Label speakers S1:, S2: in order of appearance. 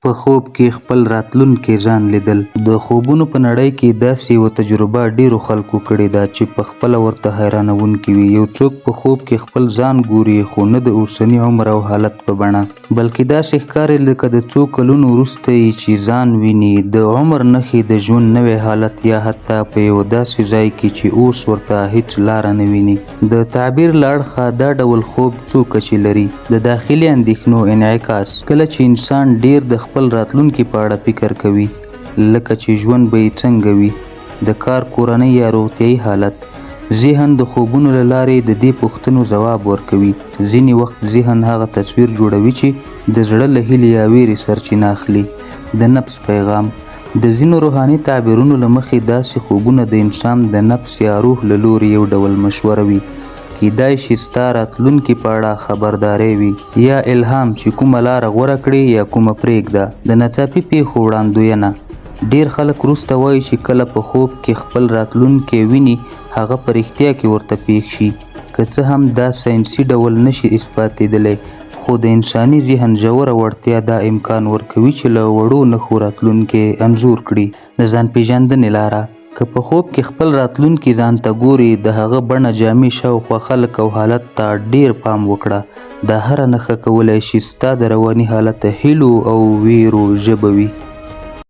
S1: په خوب کې خپل راتلونکی ځان لیدل. د خوبونو په نړۍ کې داسې یوه تجربه ډېرو خلکو کړې ده چې په خپله ورته حیرانوونکې وي. یو څوک په خوب کې خپل ځان ګوري، خو نه د اوسني عمر او حالت په بڼه، بلکې داسې ښکاري لکه د څو کلونو وروسته یې چې ځان ویني، د عمر نښې، د ژوند نوی حالت یا حتی په یوه داسې ځای کې چې اوس ورته هېڅ لاره نه ویني. د تعبیر له اړخه دا ډول خوب څو کچې لري. د داخلي اندېښنو انعکاس، کله چې انسان ډېر د خپل راتلونکي په اړه فکر کوي، لکه چې ژوند به یې څنګه وي، د کار، کورنۍ یا روغتیايي حالت، ذهن د خوبونو له لارې د دې پوښتنو ځواب ورکوي. ځینې وخت ذهن هغه تصویر جوړوي چې د زړه له هیلې یا وېرې سرچینه اخلي. د نفس پیغام، د ځینو روحاني تعبیرونو له مخې داسې خوبونه د انسان د نفس یا روح له لوري یو ډول مشوره وي. کیدای شي ستا راتلونکي په اړه خبرداری وي یا الهام چې کومه لاره غوره کړې یا کومه پرېږده. د ناڅاپي پېښو وړاندوینه، ډېر خلک وروسته وايي چې کله په خوب کې خپل راتلونکی ویني، هغه په رښتیا کې ورته پېښ شي. که څه هم دا ساینسي ډول نه شي اثباتېدلی، خو د انساني ذهن ژوره وړتیا دا امکان ورکوي چې له وړو نښو راتلونکی انځور کړي. د ځان پېژندنې لاره، که په خوب کې خپل راتلونکي ځان ته ګورې، د هغه بڼه، جامې، شاوخوا خلک او حالت ته ډېر پام وکړه. دا هره نښه کولای شي ستا د رواني حالت، هیلو او وېرو ژبه وي.